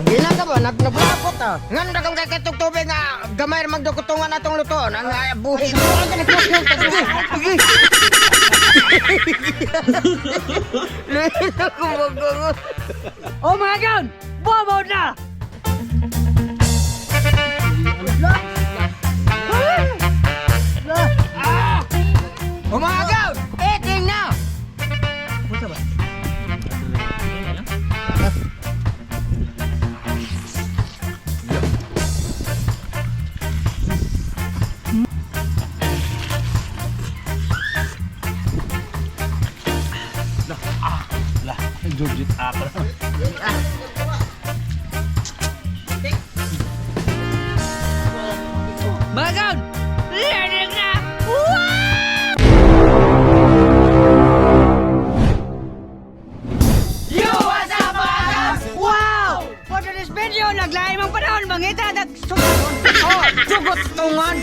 Gina ka ba? Naglapot ah. Ngan na kang kakatog tubig nga gamay ra magdukutungan atong lutoon. Ang buhi. Sige. Lito ko magungo. Oh mga gaon, buwabaw na! Umagaw! Eating na! Jujit ako. Mga gaon, learning na! Yo, what's up, mga gaw? Wow! For this video, naglaim ang panahon, mangita, nag. Oh, dugot tungan.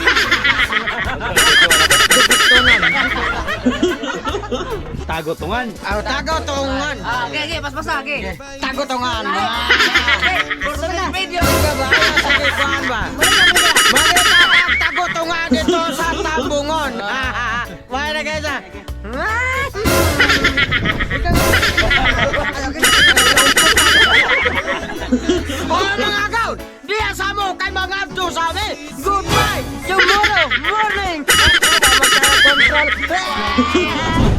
Dugot tungan. Tago tungan. Oh, tago tungan. Ah, okay, okay, paspas na, okay. Tago tungan. For this video, Ikaw ba? Sige, kuhan ba? Mangita ang tago tungan dito sa Tambungon. Wala na guys ah. Oh, mga agaw! Diya sa mo kay mga abdo sa amin! Goodbye! Tomorrow morning! Control.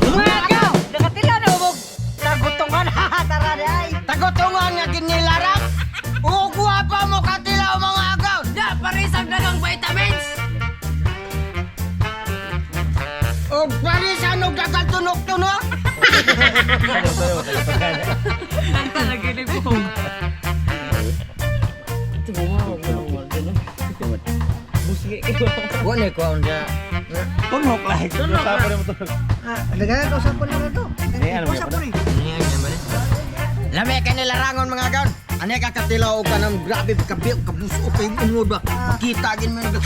Mga gaon, nakatila na ubog. Tagutungan, tara di ay. Tagutungan nga ginilarang! Ukuha pa mo katilaw mga agaw! Da, parisang dagang vitamins! O parisan og dagang tunok-tunok! Wala ko ang da. Tunok lah. Tunok lah. Nagaya ka usapon na to. Ni ano ba? Lami kay nilarangon mga agaw. Ani ka katilaw og kanang grabe kabi kabuso kay ungod ba. Makita gin mo nag.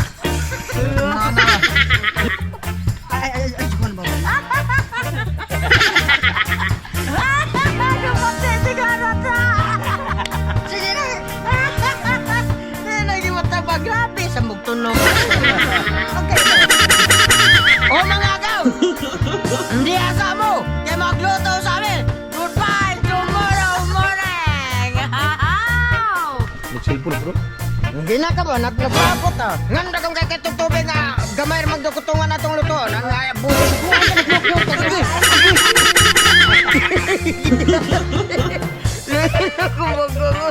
Na na. Ay, ay, ay, ay, ba? Sige na. Na lagi mata ba grabe sa mugtunog. Okay. O mga agaw. Hindi asa mo kay magluto sa amin. Goodbye tomorrow morning. Nag-cellphone bro. Hindi na ka ba? Naglapot ah. Ngan na kang kakatog tubig nga gamay ra magdukutungan atong lutoon. Ang buhi. Sige. Lito ko magungo.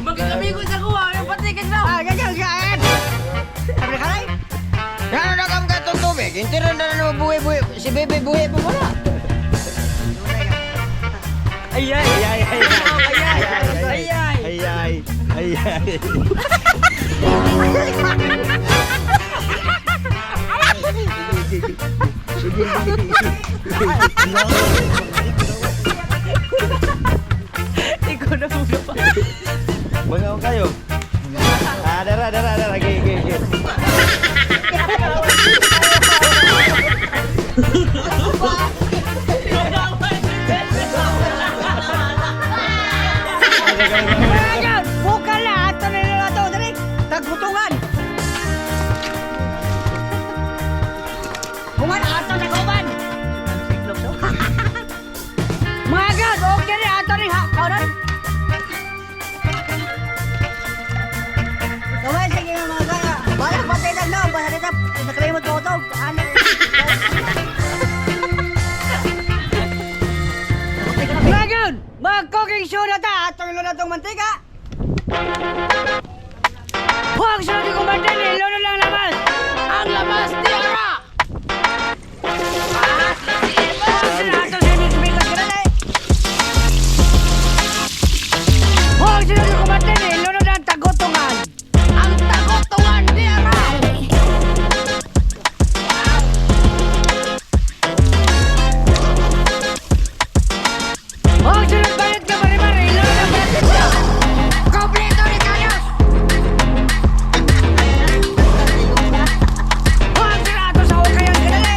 Magkakamigo sa kuha, yung patikin na. Ah, ganyan, ganyan. Sabi ka rin? Ano na kang katong tubig? Hindi rin na na buhi-buhi. Si Bebe buhi pa muna. Ay ay ay ay ay ay ay ay ay ay ay. Ikaw na muna pa. Bangaw kayo. Ah, dara dara dara. Ge ge ge. Ganyan, bukal na. Ato na nila ito. Dali, tagputungan. Bungan, ato na kuban. Mga gad, okay rin. Ato rin ha. Kaunan. Kamay, sige mga gad. Wala patay lang na. Basta dito, nakalimot ko ito. Ano? Mga gad, mag-cooking show na ta. Ato na itong mantika. Huwag sunod yung kumandali, lolo lang labas! Ang labas, tiara! Huwag sunod yung kumandali, lolo lang tagutungan! Ang tagutungan, tiara! Huwag sunod bayad ka mari-mari, lolo lang bayad ka! Kompleto ni Carlos! Huwag sirato sa ukay ang ganali!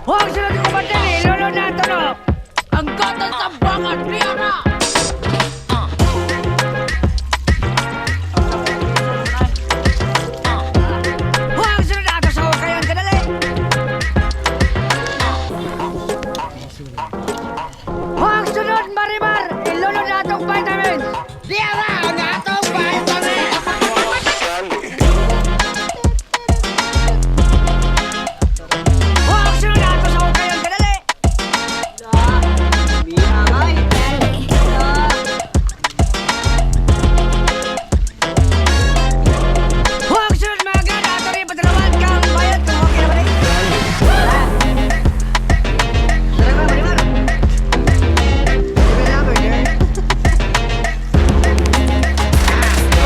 Huwag sunod ko ba dali? Lolo na ito no! Ang gatan sa bangan, Rihanna! Huwag sunod ato sa kayan kadali! Huwag sunod Marimar! Ilolo na atong vitamins! Rihanna, ang atong vitamins! Huwag sunod ato sa kayan kadali! Huwag sunod mga gana! Ato rin patalawan kang bayad kung okay na ba rin? Tara ba, Marimar?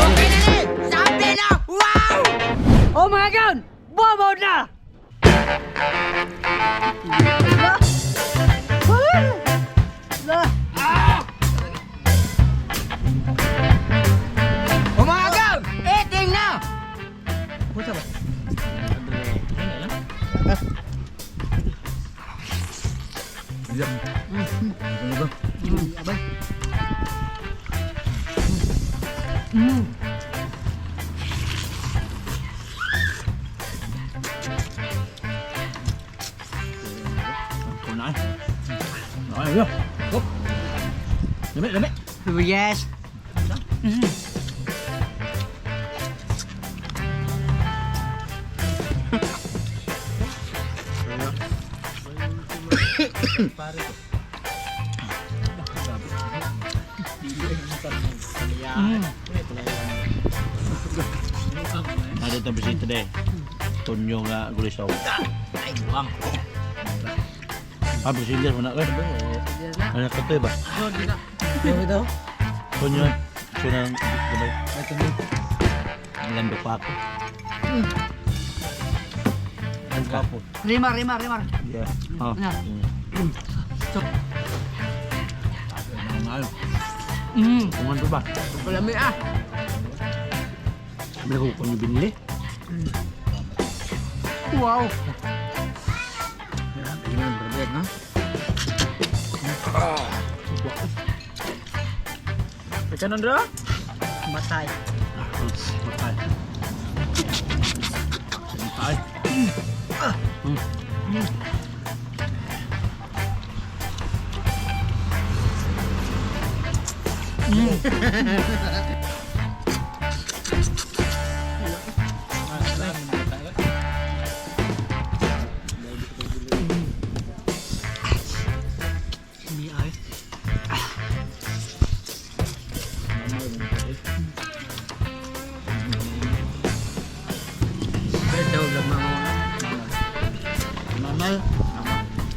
Okay na ni! Sabi na! Wow! Oh mga gaon! Bumaw na! Umagaw! Eating na! Ikaw na eh. Ay, ay, Hop. Lami, lami. Yes! Ada itong bisita de. Tonyo nga gulisaw. Ay, buang. Ah, Brazilian mo na ka. Ano ka to ba? Tonyo. Sunang gamay. Ang pa ako. Ang kapo. Rimar, rimar, rimar. Yeah. Oh. Na. Ano? Mm. Kung ano ba? Palami ah! May ko kung binili. Wow! Matay. Matay. Matay.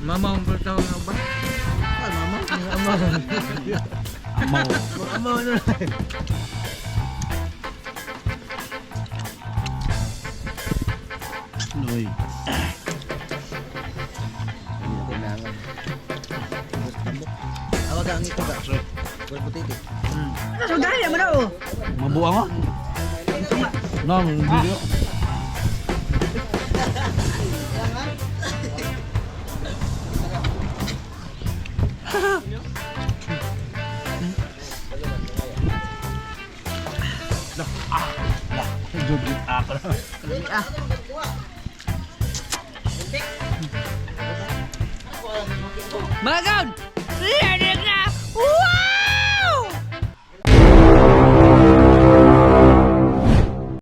Mama, ang tawag na ba? Amaw. Mama, ano na? Uy. Awag ang ito ba? Butiti. So dahil naman na oh. Mabuang ah. No, hindi ko. Mga gaon! Learning na! Woo!